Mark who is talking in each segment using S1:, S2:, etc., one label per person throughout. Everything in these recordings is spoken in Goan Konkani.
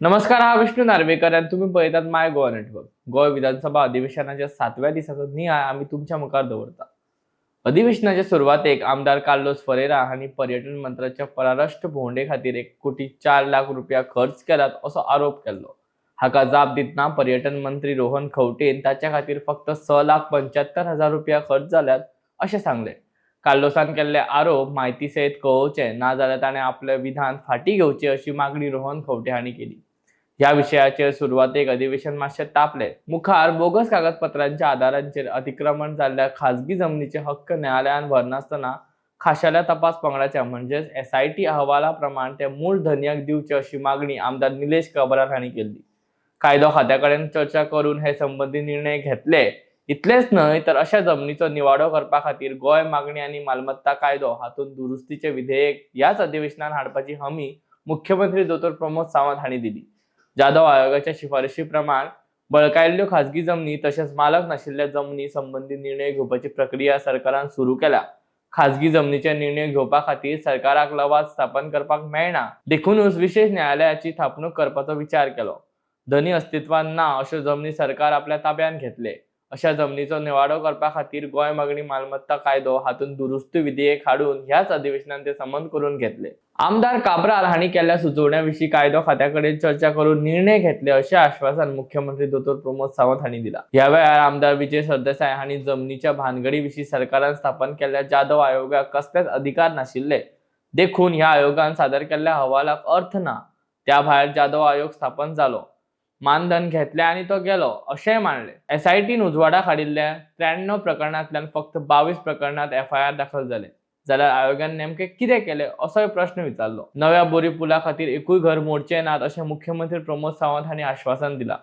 S1: नमस्कार, हा विष्णू नार्वेकर आणि तुम्ही पळयतात माय गोवा नेटवर्क. गोंय विधानसभा अधिवेशनाच्या सातव्या दिसाचो नियाळ आमी तुमच्या मुखार दवरता. अधिवेशनाचे सुरवातेक आमदार कार्लोस फरेरा हांणी पर्यटन मंत्र्याच्या परराष्ट्र भोंवडे खातीर 1 कोटी 4 लाख रुपया खर्च केल्यात असो आरोप केल्लो. हाका जाप दितना पर्यटन मंत्री रोहन खंवटेन ताच्या खातीर फक्त 6,75,000 रुपया खर्च जाल्यात अशें सांगलें. कार्लोसान केल्ले आरोप म्हायती सयत कळोवचे, नाजाल्यार ताणें आपलें विधान फाटीं घेवचें अशी मागणी रोहन खंवटे हांणी केली. ह्या विशयाचेर सुरवातेक अधिवेशन मातशें तापलें. मुखार बोगस कागदपत्रांच्या आदाराचेर अतिक्रमण जाल्ल्या खाजगी जमनीचे हक्क न्यायालयान व्हरनासतना खाशेल्या तपास पंगडाच्या म्हणजेच एसआयटी अहवाला प्रमाण ते मूळ धनयाक दिवचे अशी मागणी आमदार निलेश काब्राल हांणी केल्ली. कायदो खात्या कडेन चर्चा करून हे संबंदी निर्णय घेतले. इतलेंच न्हय, तर अशा जमनीचो निवाडो करपा खातीर गोंय मागणी आनी मालमत्ता कायदो हातूंत दुरुस्तीचे विधेयक ह्याच अधिवेशनात हाडपाची हमी मुख्यमंत्री दोतोर प्रमोद सावंत हांणी दिली. जाधव आयोगाच्या शिफारशी प्रमाण बळकायल्ल्यो खाजगी जमनी तशेंच मालक नाशिल्ल्या जमनी संबंदी निर्णय घेवपाची प्रक्रिया सरकारान सुरू केल्या. खाजगी जमनीचे निर्णय घेवपा खातीर सरकाराक लवाद स्थापन करपाक मेळना, देखूनच विशेश न्यायालयाची थापणूक करपाचो विचार केलो. धनी अस्तित्वात ना अश्यो जमनी सरकार आपल्या ताब्यात घेतले. अशा जमनीचो निवाडो करपा खातीर गोंय मागणी मालमत्ता कायदो हातूंत दुरुस्ती विधेयक हाडून ह्याच अधिवेशनात ते संमत करून घेतले. आमदार काब्राल हांणी केल्ल्या सुचोवण्या विशीं कायदो खात्या कडेन चर्चा करून निर्णय घेतले अशें आश्वासन मुख्यमंत्री दोतोर प्रमोद सावंत हांणी दिला. ह्या वेळार आमदार विजय सरदेसाय हांणी जमनीच्या भानगडी विशीं सरकारान स्थापन केल्ल्या जाधव आयोगाक कसलेच अधिकार नाशिल्ले, देखून ह्या आयोगान सादर केल्ल्या अहवालाक अर्थ ना. त्या भायर जाधव आयोग स्थापन जालो, मानधन घेतलें आनी तो गेलो अशेंय मांडलें. एसआयटीन उजवाडाक हाडिल्ल्या 93 प्रकरणांतल्यान फक्त 22 प्रकरणांत एफआयआर दाखल जाले, जाल्यार आयोगान नेमकें कितें केलें असोय प्रश्न विचारलो. नव्या बोरी पुला खातीर एकूय घर मोडचे नात अशें मुख्यमंत्री प्रमोद सावंत हांणी आश्वासन दिलां.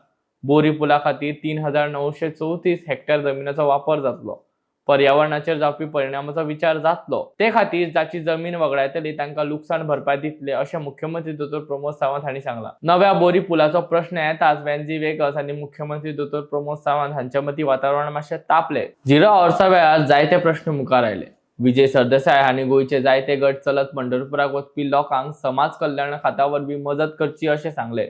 S1: बोरी पुला खातीर 3934 हेक्टर जमिनीचो वापर जातलो. पर्यावरणाचेर जावपी परिणामाचो विचार जातलो. ते खातीर जाची जमीन वगडायतली तांकां लुकसाण भरपाय दितले अशें मुख्यमंत्री दोतोर प्रमोद सावंत हांणी सांगलां. नव्या बोरी पुलाचो प्रश्न येताच वेन्झी वेगस आनी मुख्यमंत्री दोतोर प्रमोद सावंत हांच्या मदीं वातावरण मातशें तापलें. झिरो अवर्सा वेळार जायते प्रश्न मुखार आयले. विजय सरदेसाय हांणी गोंयचे जायते गट चलत पंढरपुराक वचपी लोकांक समाज कल्याण खाता वरवीं मजत करची अशें सांगलें.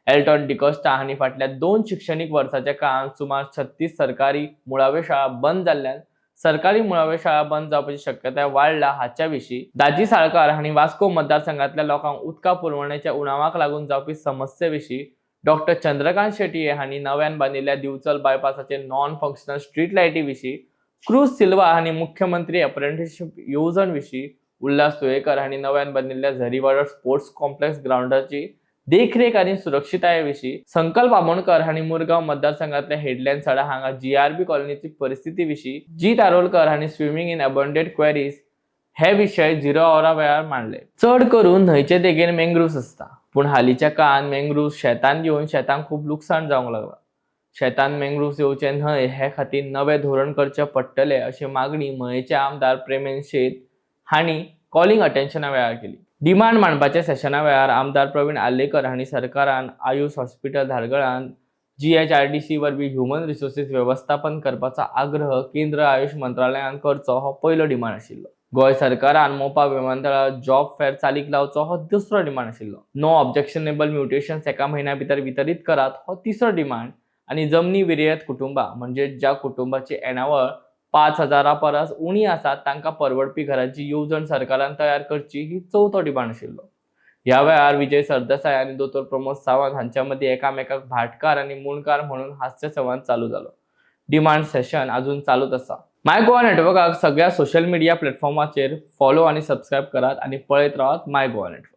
S1: एल्टॉन डिकोस्टा हांणी फाटल्या 2 शिक्षणीक वर्साच्या काळांत सुमार 36 सरकारी मुळाव्यो शाळा बंद जाल्ल्यान सरकारी मुळाव्यो शाळा बंद जावपाची शक्यताय वाडल्या हाच्या विशीं, दाजी साळकार हांणी वास्को मतदारसंघातल्या लोकांक उदका पुरवणेच्या उणावाक लागून जावपी समस्ये विशीं, डॉक्टर चंद्रकांत शेटये हांणी नव्यान बांदिल्ल्या दिवचल बायपासाचे नॉन फंक्शनल स्ट्रीट लायटी विशीं, क्रूज सिल्वा हांणी मुख्यमंत्री अप्रेंटिसशीप येवजण विशीं, उल्हास तुयेकर हांणी नव्यान बांदिल्ल्या झरीवाडो स्पोर्ट्स कॉम्प्लेक्स ग्रावंडाची देखरेख आनी सुरक्षितताये विशीं, संकल्प आमोणकर हांणी मुरगांव मतदारसंघातल्या हेडलँड सडा हांगा जीआरबी कॉलनीची परिस्थिती विशीं, जीत आरोलकर हांणी स्विमिंग इन अबंडंट क्वेरीज हे विशय झिरो आवरा वेळार मांडले. चड करून न्हंयचे देगेर मँग्रुव्स आसता, पूण हालींच्या काळांत मँग्रुव्स शेतांत येवन शेतांक खूब लुकसाण जावंक लागलां. शेतांत मँग्रुव्स येवचे न्हय हे खातीर नवें धोरण करचें पडटलें अशी मागणी मयेंचे आमदार प्रेमेंद शेट हांणी कॉलिंग अटेन्शना वेळार केली. डिमांड मांडपाच्या सेशना वेळार आमदार प्रवीण आर्लेकर हांणी सरकारान आयुष हॉस्पिटल धारगळान जीएचआरडीसी वरवीं ह्युमन रिसोर्सीस वेवस्थापन करपाचो आग्रह केंद्र आयुष मंत्रालयान करचो हो पयलो डिमांड आशिल्लो. गोंय सरकारान मोपा विमानतळार जॉब फेअर चालीक लावचो हो दुसरो डिमांड आशिल्लो. नो ऑब्जेक्शनेबल म्युटेशन्स एका म्हयन्या भितर वितरीत करात हो तिसरो डिमांड आनी जमनी विरयत कुटुंबां, म्हणजे ज्या कुटुंबाची येणावळ 5,000 परस उणी आसा, तांकां परवडपी घरांची येवजण सरकारान तयार करची ही चवथो डिमांड आशिल्लो. ह्या वेळार विजय सरदेसाय आनी दोतोर प्रमोद सावंत हांच्या मदीं एकामेकाक भाटकार आनी मुंडकार म्हणून हास्य संवाद चालू जालो. डिमांड सेशन अजून चालूच आसा. माय गोवा नेटवर्काक सगळ्या सोशल मिडिया प्लॅटफॉर्माचेर फॉलो आनी सबस्क्रायब करात आनी पळयत रावात माय गोवा नेटवर्क.